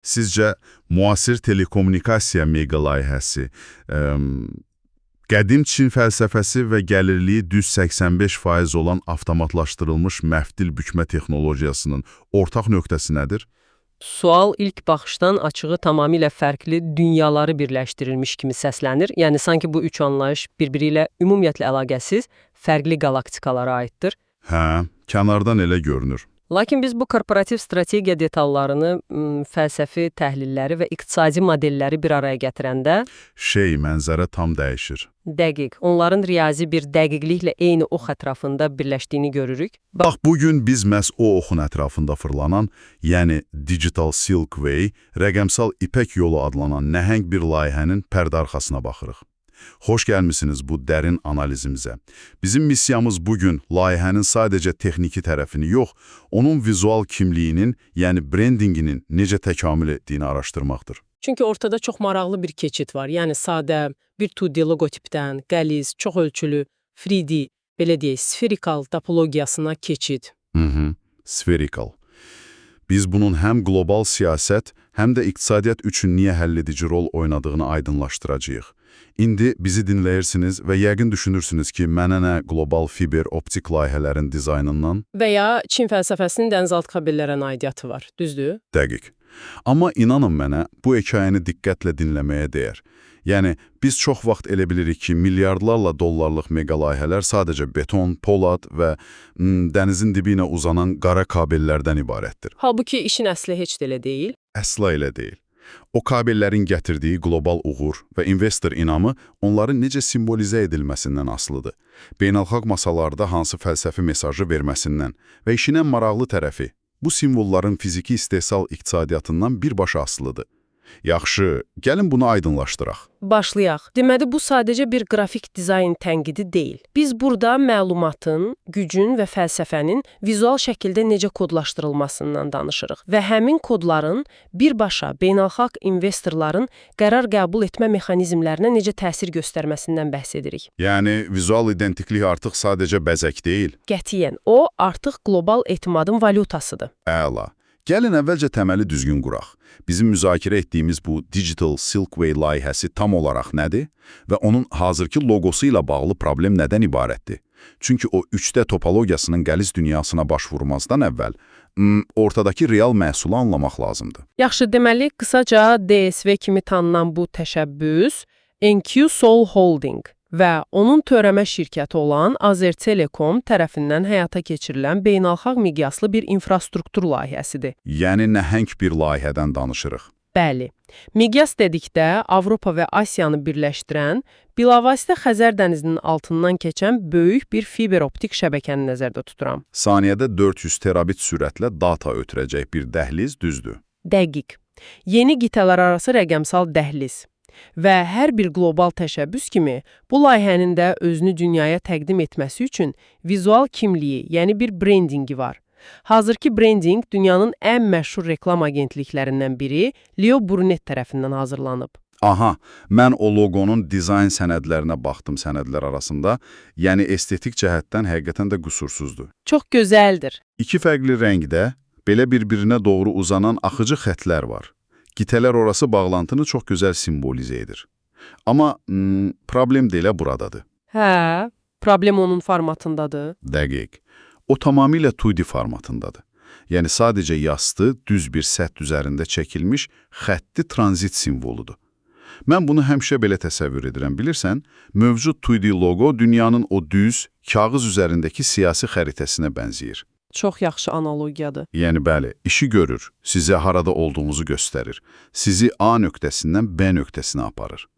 Sizcə, müasir telekommunikasiya mega layihəsi, qədim Çin fəlsəfəsi və gəlirliyi düz 85% olan avtomatlaşdırılmış məftil bükmə texnologiyasının ortaq nöqtəsi nədir? Sual ilk baxışdan açığı tamamilə fərqli dünyaları birləşdirilmiş kimi səslənir. Yəni sanki bu üç anlayış bir-biri ilə ümumiyyətlə əlaqəsiz, fərqli galaktikalara aiddir. Hə, kənardan elə görünür. Lakin biz bu korporativ strategiya detallarını, fəlsəfi təhlilləri və iqtisadi modelləri bir araya gətirəndə Mənzərə tam dəyişir. Dəqiq, onların riyazi bir dəqiqliklə eyni ox ətrafında birləşdiyini görürük. Bax, bugün biz məhz o oxun ətrafında fırlanan, yəni Digital Silk Way, rəqəmsal İpək yolu adlanan nəhəng bir layihənin pərdə arxasına baxırıq. Xoş gəlmisiniz bu dərin analizimizə. Bizim missiyamız bugün layihənin sadəcə texniki tərəfini yox, onun vizual kimliyinin, yəni brendinginin necə təkamül etdiyini araşdırmaqdır. Çünki ortada çox maraqlı bir keçid var. Yəni sadə bir 2D loqotipdən qəliz, çox ölçülü, 3D, belə deyək, sferikal topologiyasına keçid. Hı, spherical. Biz bunun həm qlobal siyasət, həm də iqtisadiyyat üçün niyə həlledici rol oynadığını aydınlaşdıracağıq. İndi bizi dinləyirsiniz və yəqin düşünürsünüz ki, mənə nə qlobal fiber optik layihələrin dizaynından? Və ya Çin fəlsəfəsinin dənizaltı kabellərə aidiyyatı var, düzdür? Dəqiq. Amma inanın mənə, bu hekayəni diqqətlə dinləməyə dəyər. Yəni, biz çox vaxt elə bilirik ki, milyardlarla dollarlıq megalayihələr sadəcə beton, polad və dənizin dibi ilə uzanan qara kabellərdən ibarətdir. Halbuki işin əsli heç də elə deyil. Əsla elə deyil. O kabellərin gətirdiyi qlobal uğur və investor inamı onların necə simvolizə edilməsindən asılıdır. Beynəlxalq masalarda hansı fəlsəfi mesajı verməsindən və işin ən maraqlı tərəfi bu simvolların fiziki istehsal iqtisadiyyatından birbaşa asılıdır. Yaxşı, gəlin bunu aydınlaşdıraq. Başlayaq. Deməli, bu sadəcə bir qrafik dizayn tənqidi deyil. Biz burada məlumatın, gücün və fəlsəfənin vizual şəkildə necə kodlaşdırılmasından danışırıq və həmin kodların birbaşa beynəlxalq investorların qərar qəbul etmə mexanizmlərinə necə təsir göstərməsindən bəhs edirik. Yəni, vizual identiklik artıq sadəcə bəzək deyil. Qətiyyən, o artıq qlobal etimadın valyutasıdır. Əla. Gəlin əvvəlcə təməli düzgün quraq. Bizim müzakirə etdiyimiz bu Digital Silk Way layihəsi tam olaraq nədir və onun hazırki loqosu ilə bağlı problem nədən ibarətdir? Çünki o 3D topologiyasının qəliz dünyasına başvurmazdan əvvəl ortadakı real məhsulu anlamaq lazımdır. Yaxşı, deməli, qısaca DSV kimi tanınan bu təşəbbüs NQ Sol Holding və onun törəmə şirkəti olan Azertelekom tərəfindən həyata keçirilən beynəlxalq miqyaslı bir infrastruktur layihəsidir. Yəni nəhəng bir layihədən danışırıq. Bəli. Miqyas dedikdə Avropa və Asiyanı birləşdirən, bilavasitə Xəzər dənizinin altından keçən böyük bir fiber optik şəbəkəni nəzərdə tuturam. Saniyədə 400 terabit sürətlə data ötürəcək bir dəhliz, düzdür? Dəqiq. Yeni qitələrarası rəqəmsal dəhliz. Və hər bir qlobal təşəbbüs kimi bu layihənin də özünü dünyaya təqdim etməsi üçün vizual kimliyi, yəni bir brendingi var. Hazırki brendinq dünyanın ən məşhur reklam agentliklərindən biri Leo Burnett tərəfindən hazırlanıb. Aha, mən o loqonun dizayn sənədlərinə baxdım sənədlər arasında. Yəni estetik cəhətdən həqiqətən də qüsursuzdur. Çox gözəldir. İki fərqli rəngdə belə bir-birinə doğru uzanan axıcı xətlər var. Qitələr orası bağlantını çox gözəl simvolizə edir. Amma problem də elə buradadır. Hə, problem onun formatındadır. Dəqiq. O tamamilə 2D formatındadır. Yəni sadəcə yastı, düz bir səth üzərində çəkilmiş xətti tranzit simvoludur. Mən bunu həmişə belə təsəvvür edirəm, bilirsən? Mövcud 2D loqo dünyanın o düz, kağız üzərindəki siyasi xəritəsinə bənzəyir. Çox yaxşı analogiyadır. Yəni bəli, işi görür, sizə harada olduğunuzu göstərir. Sizi A nöqtəsindən B nöqtəsinə aparır.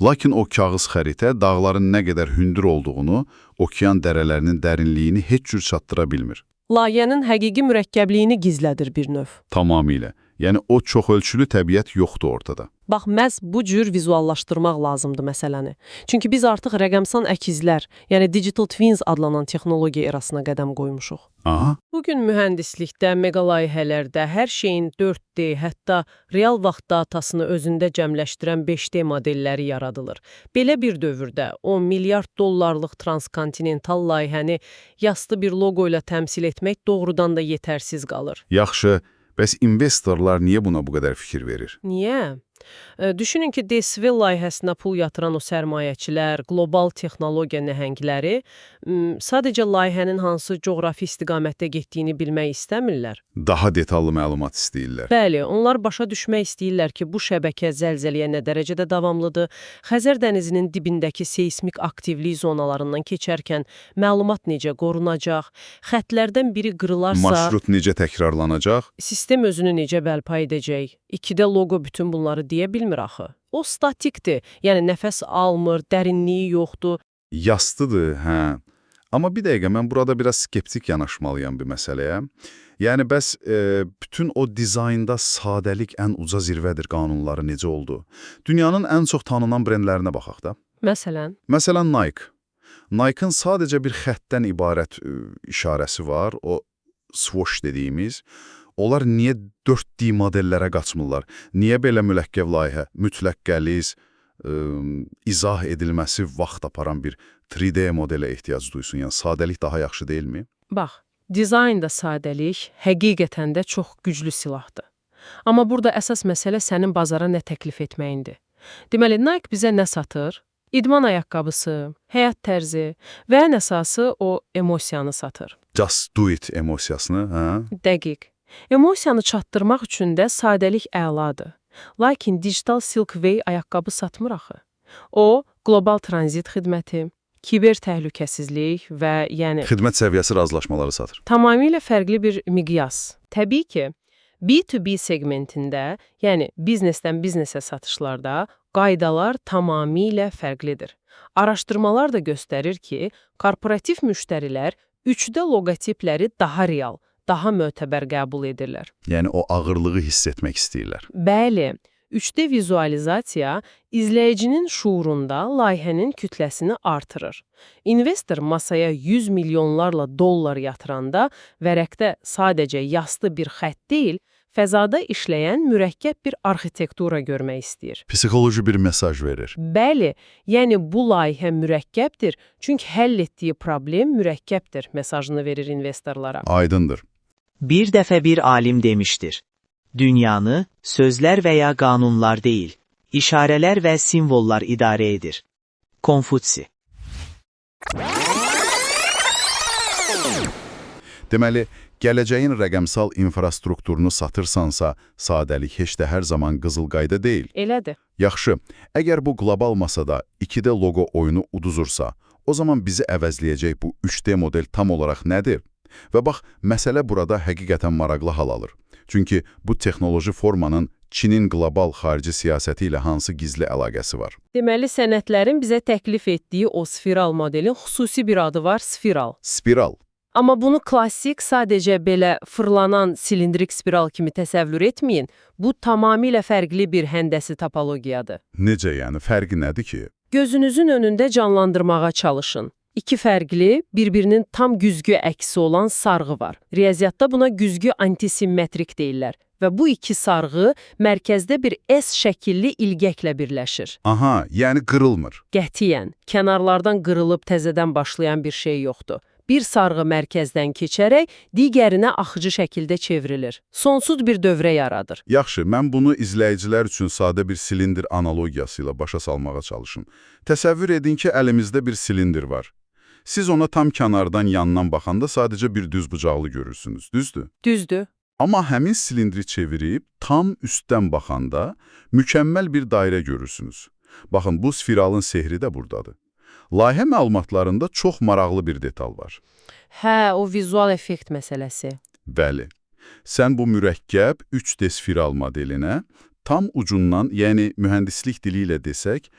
Lakin o kağız xəritə dağların nə qədər hündür olduğunu, okean dərələrinin dərinliyini heç cür çatdıra bilmir. Layihənin həqiqi mürəkkəbliyini gizlədir bir növ. Tamamilə. Yəni o çoxölçülü təbiət yoxdur ortada. Bax, məhz bu cür vizuallaşdırmaq lazımdır məsələni. Çünki biz artıq rəqəmsal əkizlər, yəni digital twins adlanan texnologiya erasına qədəm qoymuşuq. Aha. Bugün mühəndislikdə, megalayihələrdə hər şeyin 4D, hətta real vaxt datasını özündə cəmləşdirən 5D modelləri yaradılır. Belə bir dövrdə o milyard dollarlıq transkontinental layihəni yastı bir loqo ilə təmsil etmək doğrudan da yetərsiz qalır. Yaxşı, Bəs investorlar niyə buna bu qədər fikir verir? Niyə? Düşünün ki, DSV layihəsinə pul yatıran o sərmayəçilər, qlobal texnologiya nəhəngləri sadəcə layihənin hansı coğrafi istiqamətdə getdiyini bilmək istəmirlər. Daha detallı məlumat istəyirlər. Bəli, onlar başa düşmək istəyirlər ki, bu şəbəkə zəlzələyə nə dərəcədə davamlıdır, Xəzər dənizinin dibindəki seysmik aktivlik zonalarından keçərkən məlumat necə qorunacaq, xətlərdən biri qırılarsa, Marşrut necə təkrarlanacaq? sistem özünü necə bərpa edəcək? 2D loqo bütün bunları deyə bilmir axı. O statikdir, yəni nəfəs almır, dərinliyi yoxdur. Yastıdır, hə. Amma bir dəqiqə, mən burada biraz skeptik yanaşmalıyam bir məsələyə. Yəni bəs bütün o dizaynda sadəlik ən uca zirvədir qanunları necə oldu? Dünyanın ən çox tanınan brendlərinə baxaq da. Məsələn, Məsələn, Nike. Nike-ın sadəcə bir xəttdən ibarət işarəsi var, o swoosh dediyimiz. Onlar niyə 4D modellərə qaçmırlar? Niyə belə mürəkkəb layihə, mütləq qəliz, izah edilməsi vaxt aparan bir 3D modelə ehtiyac duysun? Yəni sadəlik daha yaxşı deyilmi? Bax, dizaynda sadəlik həqiqətən də çox güclü silahdır. Amma burada əsas məsələ sənin bazara nə təklif etməyindir. Deməli, Nike bizə nə satır? İdman ayaqqabısı, həyat tərzi və ən əsası o emosiyanı satır. Just do it emosiyasını, hə? Dəqiq. Emosiyanı çatdırmaq üçün də sadəlik əladır. Lakin Digital Silk Way ayaqqabı satmır axı. O, qlobal tranzit xidməti, kiber təhlükəsizlik və yəni Xidmət səviyyəsi razılaşmaları satır. tamamilə fərqli bir miqyas. Təbii ki, B2B segmentində, yəni biznesdən biznesə satışlarda qaydalar tamamilə fərqlidir. Araşdırmalar da göstərir ki, korporativ müştərilər 3D loqotipləri daha real, daha mötəbər qəbul edirlər. Yəni o ağırlığı hiss etmək istəyirlər. Bəli, 3D vizualizasiya izləyicinin şuurunda layihənin kütləsini artırır. İnvestor masaya 100 milyonlarla dollar yatıranda vərəqdə sadəcə yaslı bir xətt deyil, fəzada işləyən mürəkkəb bir arxitektura görmək istəyir. Psixoloji bir mesaj verir. Bəli, yəni bu layihə mürəkkəbdir, çünki həll etdiyi problem mürəkkəbdir mesajını verir investorlara. Aydındır. Bir dəfə bir alim demişdir. Dünyanı sözlər və ya qanunlar deyil, işarələr və simvollar idarə edir. Konfutsi. Deməli, gələcəyin rəqəmsal infrastrukturunu satırsansa, sadəlik heç də hər zaman qızıl qayda deyil. Elədir. Yaxşı, əgər bu qlobal masada 2D loqo oyunu uduzursa, o zaman bizi əvəzləyəcək bu 3D model tam olaraq nədir? Və bax, məsələ burada həqiqətən maraqlı hal alır. Çünki bu texnoloji formanın Çinin qlobal xarici siyasəti ilə hansı gizli əlaqəsi var? Deməli, sənədlərin bizə təklif etdiyi o spiral modelin xüsusi bir adı var, spiral. Spiral. Amma bunu klassik, sadəcə belə fırlanan silindrik spiral kimi təsəvvür etməyin. Bu tamamilə fərqli bir həndəsi topologiyadır. Necə yəni? Fərqi nədir ki? Gözünüzün önündə canlandırmağa çalışın. İki fərqli, bir-birinin tam güzgü əksi olan sarğı var. Riyaziyyatda buna güzgü antisimmetrik deyirlər və bu iki sarğı mərkəzdə bir S şəkilli ilgəklə birləşir. Aha, yəni qırılmır. Qətiyyən, kənarlardan qırılıb təzədən başlayan bir şey yoxdur. Bir sarğı mərkəzdən keçərək digərinə axıcı şəkildə çevrilir. Sonsuz bir dövrə yaradır. Yaxşı, mən bunu izləyicilər üçün sadə bir silindir analogiyası ilə başa salmağa çalışım. Təsəvvür edin ki, əlimizdə bir silindir var. Siz ona tam kənardan yandan baxanda sadəcə bir düz bucaqlı görürsünüz, düzdür? Düzdür? Amma həmin silindiri çevirib tam üstdən baxanda mükəmməl bir dairə görürsünüz. Baxın, bu spiralın sehri də buradadır. Layihə məlumatlarında çox maraqlı bir detal var. Hə, o vizual effekt məsələsi. Bəli. Sən bu mürəkkəb 3D spiral modelinə tam ucundan, yəni mühəndislik dili ilə desək,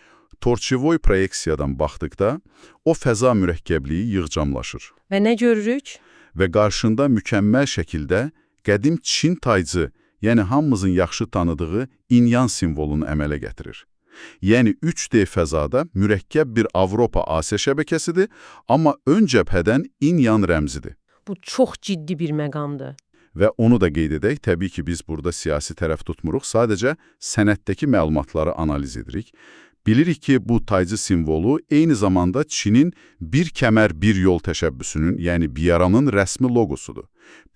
torçevoy proyeksiyadan baxdıqda o fəza mürəkkəbliyi yığcamlaşır Və nə görürük? və qarşında mükəmməl şəkildə qədim Çin taycı, yəni hamımızın yaxşı tanıdığı inyan simvolunu əmələ gətirir. Yəni 3D fəzada mürəkkəb bir Avropa-Asiya şəbəkəsidir, amma ön cəbhədən inyan rəmzidir. Bu çox ciddi bir məqamdır. Və onu da qeyd edək, təbii ki, biz burada siyasi tərəf tutmuruq, sadəcə sənəddəki məlumatları analiz edirik. Bilirik ki, bu taycı simvolu eyni zamanda Çinin bir kəmər, bir yol təşəbbüsünün, yəni BRI'nin rəsmi logosudur.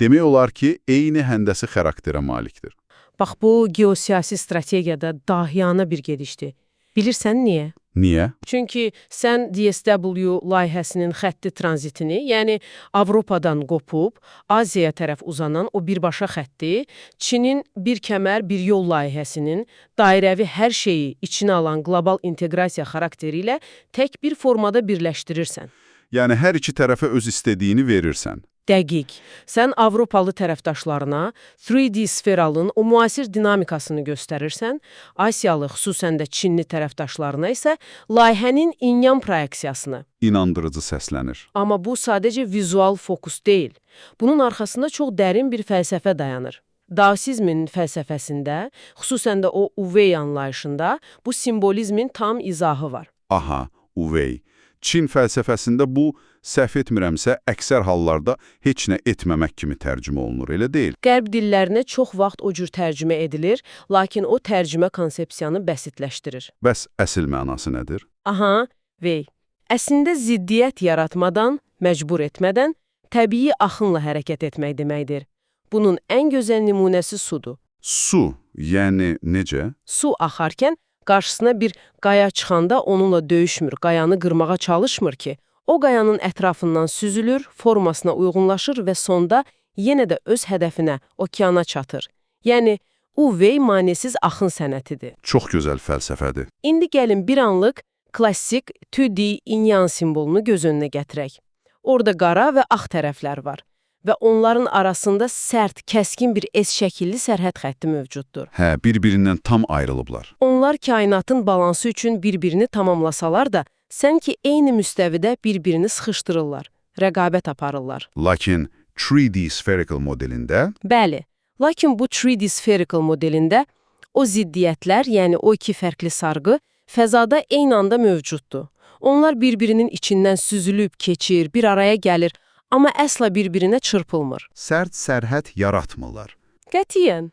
Demək olar ki, eyni həndəsi xarakterə malikdir. Bax bu geosiyasi strategiyada dahiyana bir gedişdir. Bilirsən niyə? Niyə? Çünki sən DSW layihəsinin xətti tranzitini, yəni Avropadan qopub Asiyaya tərəf uzanan o birbaşa xətti, Çinin bir kəmər, bir yol layihəsinin dairəvi hər şeyi içinə alan qlobal inteqrasiya xarakteri ilə tək bir formada birləşdirirsən. Yəni hər iki tərəfə öz istədiyini verirsən. Dəqiq. Sən Avropalı tərəfdaşlarına 3D sferalın o müasir dinamikasını göstərirsən, Asiyalı, xüsusən də Çinli tərəfdaşlarına isə layihənin inyan proyeksiyasını. İnandırıcı səslənir. Amma bu sadəcə vizual fokus deyil. Bunun arxasında çox dərin bir fəlsəfə dayanır. Daosizmin fəlsəfəsində, xüsusən də o Uvey anlayışında bu simvolizmin tam izahı var. Aha, Uvey. Çin fəlsəfəsində bu, səhv etmirəmsə, əksər hallarda heç nə etməmək kimi tərcümə olunur, elə deyil. Qərb dillərinə çox vaxt o cür tərcümə edilir, lakin o tərcümə konsepsiyanı bəsitləşdirir. Bəs əsl mənası nədir? Aha, vey. Əslində ziddiyyət yaratmadan, məcbur etmədən təbii axınla hərəkət etmək deməkdir. Bunun ən gözəl nümunəsi sudur. Su, yəni necə? Su axarkən qarşısına bir qaya çıxanda onunla döyüşmür, qayanı qırmağa çalışmır ki. O qayanın ətrafından süzülür, formasına uyğunlaşır və sonda yenə də öz hədəfinə, okeana çatır. Yəni, Uvey manesiz axın sənətidir. Çox gözəl fəlsəfədir. İndi gəlin bir anlıq klassik 2D inyan simvolunu göz önünə gətirək. Orada qara və ağ tərəflər var və onların arasında sərt, kəskin bir S şəkilli sərhəd xətti mövcuddur. Hə, bir-birindən tam ayrılıblar. Onlar kainatın balansı üçün bir-birini tamamlasalar da, sanki eyni müstəvidə bir-birini sıxışdırırlar, rəqabət aparırlar. Lakin 3D spherical modelində Bəli, lakin bu 3D spherical modelində o ziddiyyətlər, yəni o iki fərqli sarğı fəzada eyni anda mövcuddur. Onlar bir-birinin içindən süzülüb, keçir, bir araya gəlir, amma əsla bir-birinə çırpılmır. sərt sərhəd yaratmırlar Qətiyyən.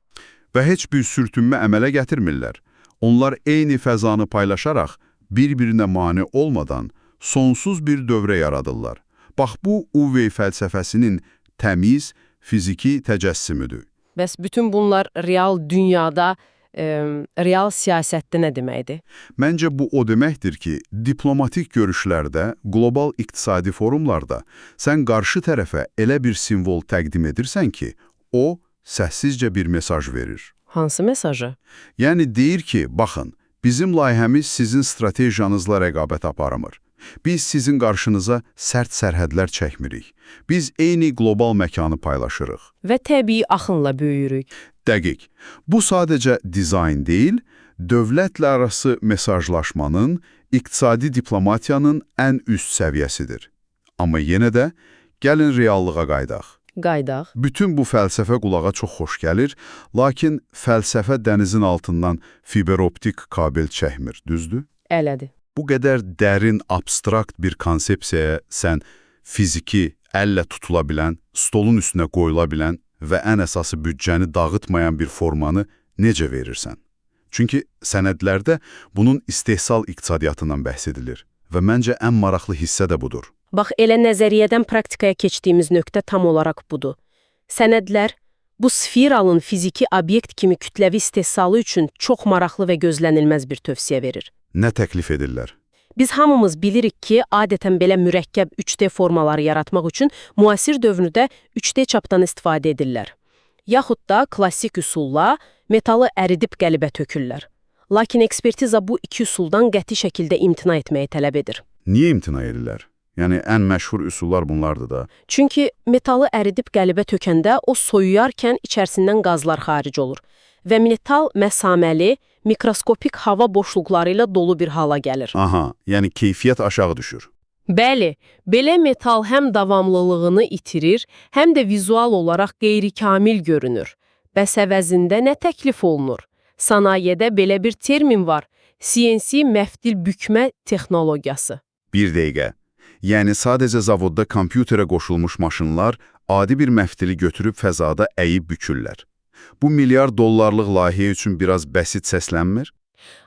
və heç bir sürtünmə əmələ gətirmirlər. Onlar eyni fəzanı paylaşaraq bir-birinə mane olmadan sonsuz bir dövrə yaradırlar. Bax bu Uvey fəlsəfəsinin təmiz fiziki təcəssümüdür. Bəs bütün bunlar real dünyada, real siyasətdə nə deməkdir? Məncə bu o deməkdir ki, diplomatik görüşlərdə, qlobal iqtisadi forumlarda sən qarşı tərəfə elə bir simvol təqdim edirsən ki, o səssizcə bir mesaj verir. Hansı mesajı? Yəni deyir ki, baxın, bizim layihəmiz sizin stratejiyanızla rəqabət aparmır. Biz sizin qarşınıza sərt sərhədlər çəkmirik. Biz eyni qlobal məkanı paylaşırıq. Və təbii axınla böyüyürük. Dəqiq. Bu sadəcə dizayn deyil, dövlətlə arası mesajlaşmanın, iqtisadi diplomatiyanın ən üst səviyyəsidir. Amma yenə də gəlin reallığa qayıdaq. Qaydaq. Bütün bu fəlsəfə qulağa çox xoş gəlir, lakin fəlsəfə dənizin altından fiberoptik kabel çəkmir, düzdür? Elədir. Bu qədər dərin, abstrakt bir konsepsiyaya sən fiziki, əllə tutula bilən, stolun üstünə qoyula bilən və ən əsası büdcəni dağıtmayan bir formanı necə verirsən? Çünki sənədlərdə bunun istehsal iqtisadiyyatından bəhs edilir və məncə ən maraqlı hissə də budur. Bax, elə nəzəriyyədən praktikaya keçdiyimiz nöqtə tam olaraq budur. Sənədlər bu sferalın fiziki obyekt kimi kütləvi istehsalı üçün çox maraqlı və gözlənilməz bir tövsiyə verir. Nə təklif edirlər? Biz hamımız bilirik ki, adətən belə mürəkkəb 3D formaları yaratmaq üçün müasir dövrdə 3D çapdan istifadə edirlər. Yaxud da klassik üsulla metalı əridib qəlibə tökürlər. Lakin ekspertiza bu iki üsuldan qəti şəkildə imtina etməyi tələb edir. Niyə imtina edirlər? Yəni ən məşhur üsullar bunlardır da. Çünki metalı əridib qəlibə tökəndə o soyuyarkən içərisindən qazlar xaric olur və metal məsaməli, mikroskopik hava boşluqları ilə dolu bir hala gəlir. Aha, yəni keyfiyyət aşağı düşür. Bəli, belə metal həm davamlılığını itirir, həm də vizual olaraq qeyri-kamil görünür. Bəs əvəzində nə təklif olunur? Sanayiədə belə bir termin var. CNC məftil bükmə texnologiyası. Bir dəqiqə. Yəni sadəcə zavodda kompüterə qoşulmuş maşınlar adi bir məftili götürüb fəzada əyib bükürlər. Bu milyar dollarlıq layihə üçün biraz bəsit səslənmir?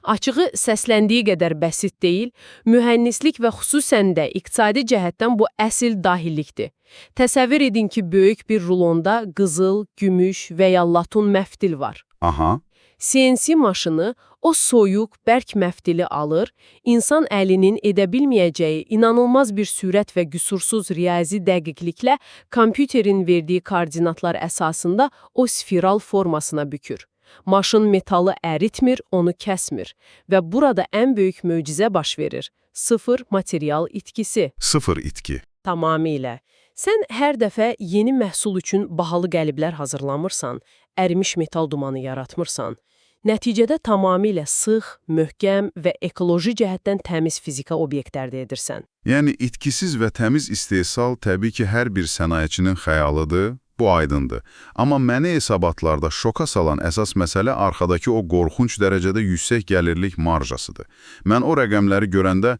Açığı səsləndiyi qədər bəsit deyil, mühəndislik və xüsusən də iqtisadi cəhətdən bu əsl dahilikdir. Təsəvvür edin ki, böyük bir rulonda qızıl, gümüş və ya latun məftil var. Aha, CNC maşını o soyuq, bərk məftili alır, insan əlinin edə bilməyəcəyi inanılmaz bir sürət və qüsursuz riyazi dəqiqliklə kompüterin verdiyi koordinatlar əsasında o spiral formasına bükür. Maşın metalı əritmir, onu kəsmir və burada ən böyük möcüzə baş verir. Sıfır material itkisi. Sıfır itki. Tamamilə. Sən hər dəfə yeni məhsul üçün bahalı qəliblər hazırlamırsan, ərimiş metal dumanı yaratmırsan. Nəticədə tamamilə sıx, möhkəm və ekoloji cəhətdən təmiz fizika obyekt əldə edirsən. Yəni itkisiz və təmiz istehsal təbii ki, hər bir sənayeçinin xəyalıdır, bu aydındır. Amma məni hesabatlarda şoka salan əsas məsələ arxadakı o qorxunc dərəcədə yüksək gəlirlik marjasıdır. Mən o rəqəmləri görəndə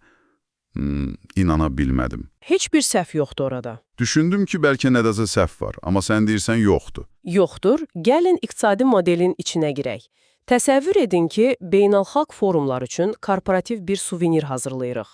inana bilmədim. Heç bir səhv yoxdur orada. Düşündüm ki, bəlkə nədəsə səhv var, amma sən deyirsən yoxdur. Yoxdur. Gəlin iqtisadi modelin içinə girək. Təsəvvür edin ki, beynəlxalq forumlar üçün korporativ bir suvenir hazırlayırıq.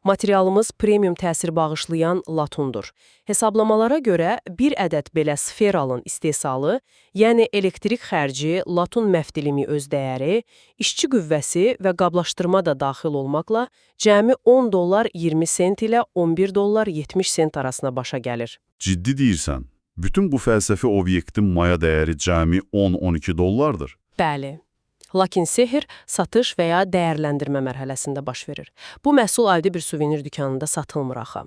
Materialımız premium təsir bağışlayan latundur. Hesablamalara görə bir ədəd belə sferalın istehsalı, yəni elektrik xərci, latun məftilimi öz dəyəri, işçi qüvvəsi və qablaşdırma da daxil olmaqla cəmi 10 dollar 20 sent ilə 11 dollar 70 sent arasına başa gəlir. Ciddi deyirsən, bütün bu fəlsəfi obyektin maya dəyəri cəmi 10-12 dollardır. Bəli. Lakin sehr satış və ya dəyərləndirmə mərhələsində baş verir. Bu məhsul adi bir suvenir dükanında satılmır axı.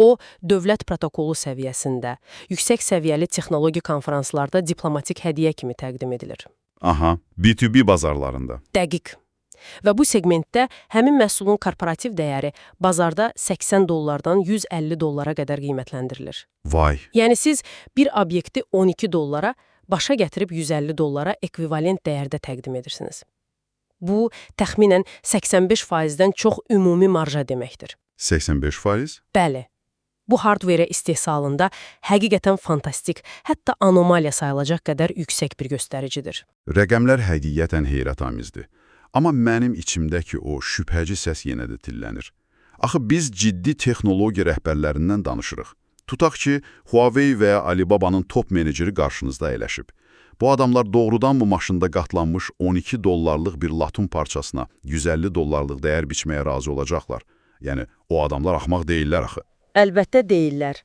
O, dövlət protokolu səviyyəsində, yüksək səviyyəli texnologi konfranslarda diplomatik hədiyyə kimi təqdim edilir. Aha, B2B bazarlarında. Dəqiq. Və bu segmentdə həmin məhsulun korporativ dəyəri bazarda 80 dollardan 150 dollara qədər qiymətləndirilir. Vay, Yəni siz bir obyekti 12 dollara başa gətirib 150 dollara ekvivalent dəyərdə təqdim edirsiniz. Bu təxminən 85%-dən çox ümumi marja deməkdir. 85%? Bəli. Bu hardware istehsalında həqiqətən fantastik, hətta anomaliya sayılacaq qədər yüksək bir göstəricidir. Rəqəmlər həqiqətən heyrətamizdir. Amma mənim içimdəki o şübhəci səs yenə də tillənir. Axı biz ciddi texnologiya rəhbərlərindən danışırıq. Tutaq ki, Huawei və ya Alibaba'nın top meneceri qarşınızda əyləşib. Bu adamlar doğrudan bu maşında qatlanmış 12 dollarlıq bir latun parçasına 150 dollarlıq dəyər biçməyə razı olacaqlar. Yəni, o adamlar axmaq deyillər axı. Əlbəttə deyillər.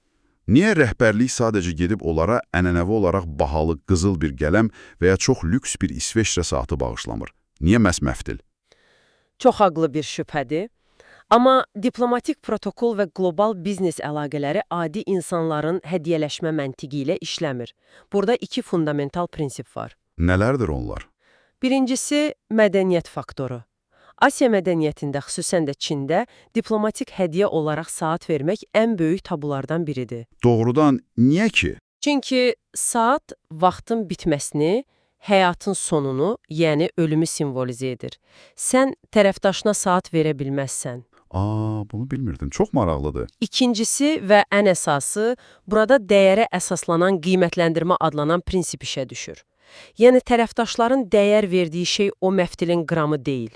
Niyə rəhbərlik sadəcə gedib onlara ənənəvi olaraq bahalı qızıl bir qələm və ya çox lüks bir İsveçrə saatı bağışlamır? Niyə məhz məftil? Çox haqlı bir şübhədir. Amma diplomatik protokol və qlobal biznes əlaqələri adi insanların hədiyyələşmə məntiqi ilə işləmir. Burada iki fundamental prinsip var. Nələrdir onlar? Birincisi, mədəniyyət faktoru. Asiya mədəniyyətində, xüsusən də Çində, diplomatik hədiyyə olaraq saat vermək ən böyük tabulardan biridir. Doğrudan niyə ki? Çünki saat vaxtın bitməsini, həyatın sonunu, yəni ölümü simvolizə edir. Sən tərəfdaşına saat verə bilməzsən. Aa, bunu bilmirdim. Çox maraqlıdır. İkincisi və ən əsası, burada dəyərə əsaslanan qiymətləndirmə adlanan prinsip işə düşür. Yəni tərəfdaşların dəyər verdiyi şey o məftilin qramı deyil.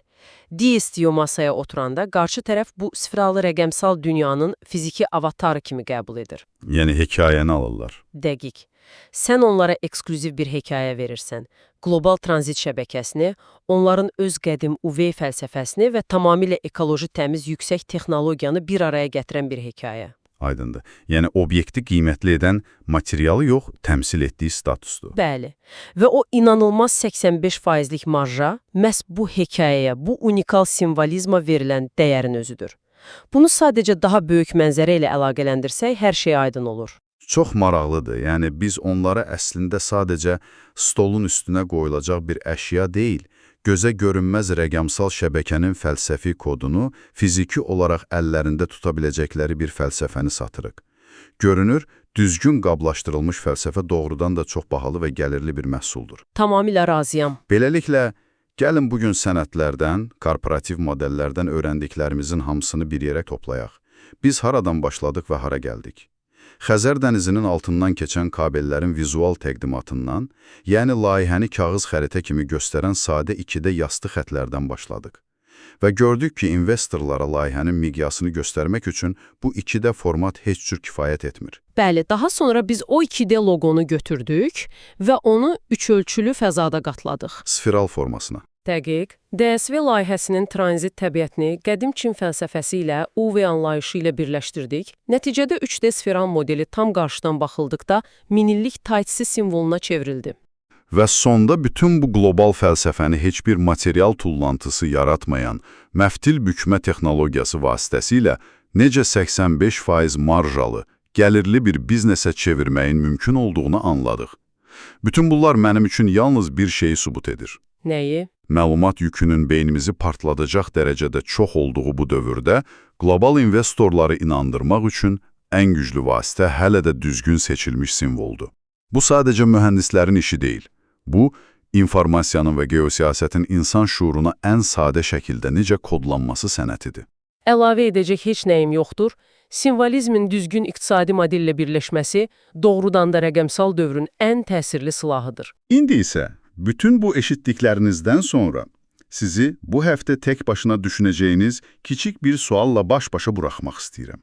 Diz masaya oturanda qarşı tərəf bu sifralı rəqəmsal dünyanın fiziki avatarı kimi qəbul edir. Yəni hekayəni alırlar. Dəqiq. Sən onlara eksklüziv bir hekayə verirsən. Qlobal tranzit şəbəkəsini, onların öz qədim UV fəlsəfəsini və tamamilə ekoloji təmiz yüksək texnologiyanı bir araya gətirən bir hekayə. Aydındır. Yəni obyekti qiymətli edən materialı yox, təmsil etdiyi statusdur. Bəli. Və o inanılmaz 85%lik marja məhz bu hekayəyə, bu unikal simvolizma verilən dəyərin özüdür. Bunu sadəcə daha böyük mənzərə ilə əlaqələndirsək, hər şey aydın olur. Çox maraqlıdır. Yəni biz onlara əslində sadəcə stolun üstünə qoyulacaq bir əşya deyil, gözə görünməz rəqəmsal şəbəkənin fəlsəfi kodunu fiziki olaraq əllərində tuta biləcəkləri bir fəlsəfəni satırıq. Görünür, düzgün qablaşdırılmış fəlsəfə doğrudan da çox bahalı və gəlirli bir məhsuldur. Tamamilə razıyam. Beləliklə, gəlin bugün sənədlərdən, korporativ modellərdən öyrəndiklərimizin hamısını bir yerə toplayaq. Biz haradan başladıq və hara gəldik? Xəzər dənizinin altından keçən kabellərin vizual təqdimatından, yəni layihəni kağız xəritə kimi göstərən sadə 2D yastı xətlərdən başladıq. Və gördük ki, investorlara layihənin miqyasını göstərmək üçün bu 2D format heç cür kifayət etmir. Bəli, daha sonra biz o 2D loqonu götürdük və onu üçölçülü fəzada qatladıq. Sfiral formasına. Dəqiq. DSV layihəsinin tranzit təbiətini qədim Çin fəlsəfəsi ilə UV anlayışı ilə birləşdirdik. Nəticədə 3D sferal modeli tam qarşıdan baxıldıqda minillik Taitsi simvoluna çevrildi. Və sonda bütün bu qlobal fəlsəfəni heç bir material tullantısı yaratmayan məftil bükmə texnologiyası vasitəsilə necə 85% marjalı, gəlirli bir biznesə çevirməyin mümkün olduğunu anladıq. Bütün bunlar mənim üçün yalnız bir şeyi sübut edir. Nəyi? Məlumat yükünün beynimizi partladacaq dərəcədə çox olduğu bu dövrdə qlobal investorları inandırmaq üçün ən güclü vasitə hələ də düzgün seçilmiş simvoldur. Bu sadəcə mühəndislərin işi deyil. Bu, informasiyanın və geosiyasətin insan şuuruna ən sadə şəkildə necə kodlanması sənətidir. Əlavə edəcək heç nəyim yoxdur. Simvolizmin düzgün iqtisadi modellə birləşməsi doğrudan da rəqəmsal dövrün ən təsirli silahıdır. İndi isə bütün bu eşitdiklərinizdən sonra sizi bu həftə tək başına düşünəcəyiniz kiçik bir sualla baş-başa buraxmaq istəyirəm.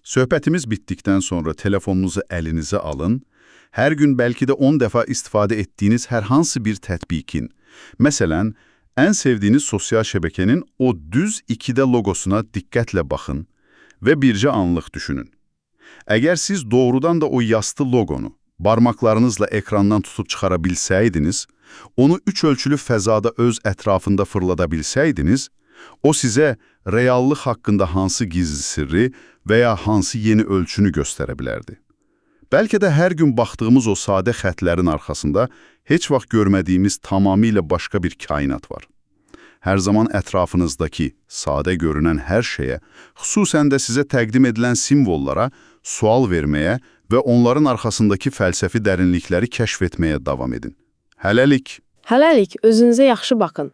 Söhbətimiz bitdikdən sonra telefonunuzu əlinizə alın, hər gün bəlkə də 10 dəfə istifadə etdiyiniz hər hansı bir tətbiqin, məsələn, ən sevdiyiniz sosial şəbəkənin o düz 2D loqosuna diqqətlə baxın və bircə anlıq düşünün. Əgər siz doğrudan da o yastı loqonu barmaqlarınızla ekrandan tutub çıxara bilsəydiniz, onu üç ölçülü fəzada öz ətrafında fırlada bilsəydiniz, o sizə reallıq haqqında hansı gizli sirri və ya hansı yeni ölçünü göstərə bilərdi. Bəlkə də hər gün baxdığımız o sadə xətlərin arxasında heç vaxt görmədiyimiz tamamilə başqa bir kainat var. Hər zaman ətrafınızdakı sadə görünən hər şeyə, xüsusən də sizə təqdim edilən simvollara sual verməyə və onların arxasındakı fəlsəfi dərinlikləri kəşf etməyə davam edin. Hələlik! Hələlik özünüzə yaxşı baxın.